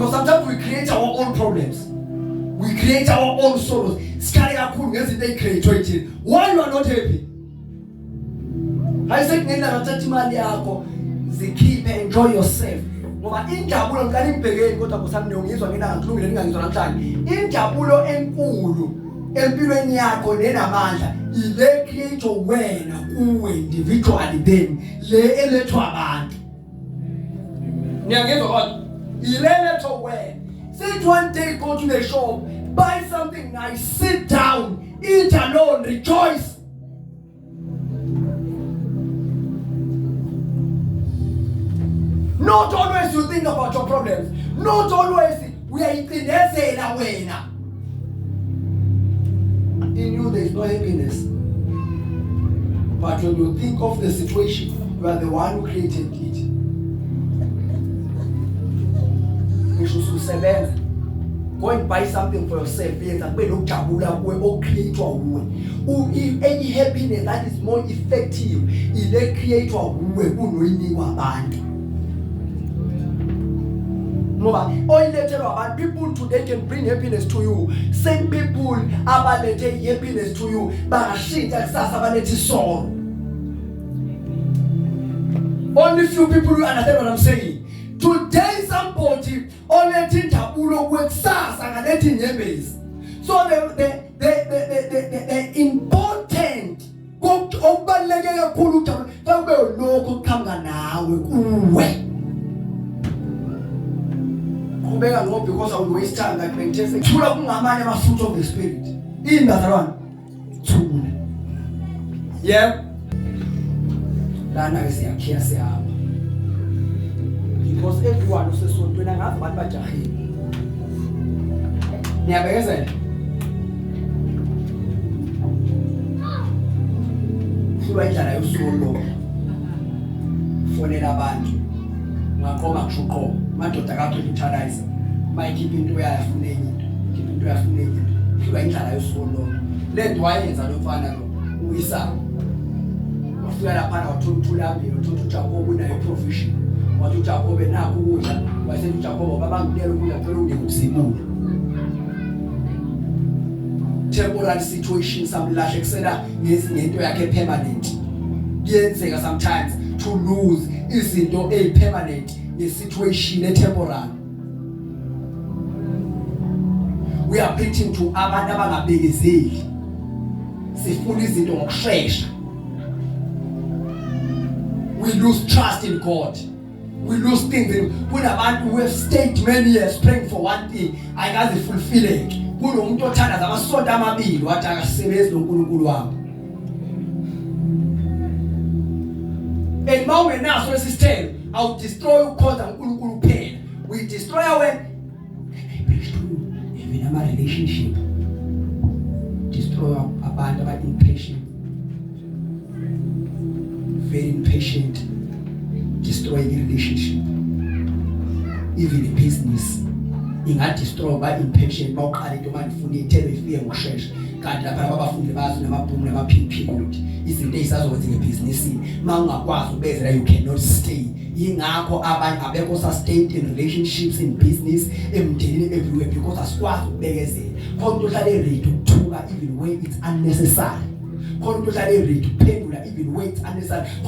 Because sometimes we create our own problems, we create our own sorrows. Sikhale kakhulu ngezinto ey'create thina. Why you are not happy? Hayi, sekungenanga, thatha imali yakho, zikhiphe, enjoy yourself, ngoba injabulo, ngicela ingibhekeni kodwa kusami, niyongizwa ngelanga, kulungile, ningangizwa namhlanje. Injabulo enkulu empilweni yakho nenamandla ile create wena kuwe individually, then le elethwa abantu. Niyangizwa? Kodwa ile elethwa wena. Sit one day, go to the shop, buy something nice, sit down, eat alone, rejoice. Not always you think about your problems. Not always uyayicindezela wena. In you there is no happiness, but when you think of the situation, you are the one who created it. Ngisho ususebenza, go and buy something for yourself. Yenza kube nokujabula kuwe okucreatewa wuwe. Any happiness that is more effective ile createwa wuwe kunoyinikwa abantu, ngoba oyilethelwa abantu, people today can bring happiness to you. Same people abalethe happiness to you bangashintsha kusasa balethe isorrow. Only few people will understand what I'm saying today. Somebody olethe injabulo kwekusasa ngalethe inyembezi. So the important, okubaluleke kakhulu ukujabula kube lokho okuqhamuka nawe kuwe. Qhubeka ngo, because I will waste time like bengithe thula. Kungamanye ama fruit of the spirit. Ini bazalwane? Thula. Yebo, lana ke siyakhiya, siyahamba, because everyone usesontweni, angazi abantu bajahile. Niyabekezela, hlulwa indlala yosuku olulodwa. Fonela abantu, ungaqoma kusho uqobo, madoda kakho brutalize, mayikhipha into uyayafuna enye into, khipha into uyafuna enye into. Hlulwa indlala yosuku olulodwa. Le nto wayenza lo mfana lo uIsaka, wafika laphana, wathola uthulambile, wathola uJakobe unayo provision. Wathi uJakobe, "Nakho ukudla." Wayesethi uJakobe, "Baba, nginikela ukudla, cela unginike ubuzibulo." Temporary situation samlahlekisela ngento yakhe permanent. Kuyenzeka sometimes to lose izinto ezipermanent ngesituation etemporary. We are preaching to abantu abangabekezeli. Sifuna izinto ngokushesha. We lose trust in God, we lose things in kunabantu who have stayed many years praying for one thing, ayikaze fulfilleke. Kunomuntu othandaza amasonto amabili, wathi, "Akasebenzi noNkulunkulu wami." And mawungenaso lesi sithelo, awu destroy ukukhonza uNkulunkulu kuphela, we destroy our, I preach to you, even ama relationship destroy. Abantu aba impatient, very impatient, destroy the relationship. Even a business inga destroy ba impatient. Bawuqala into manje, ufuna ithelo ifike ngokushesha, kanti lapha abafundi bazi namabhumu nama-PP code, izinto ey'sazokwenza ngebhizinisini. Uma ungakwazi ukubezela, you cannot stay. Yingakho abanye abekho sustained in relationships, in business, emndenini, everywhere, because asikwazi ukubekezela. Khona umuntu ohlale ready ukuthuka even where it's unnecessary. Khona umuntu ohlale ready ukuphendula even where it's unnecessary.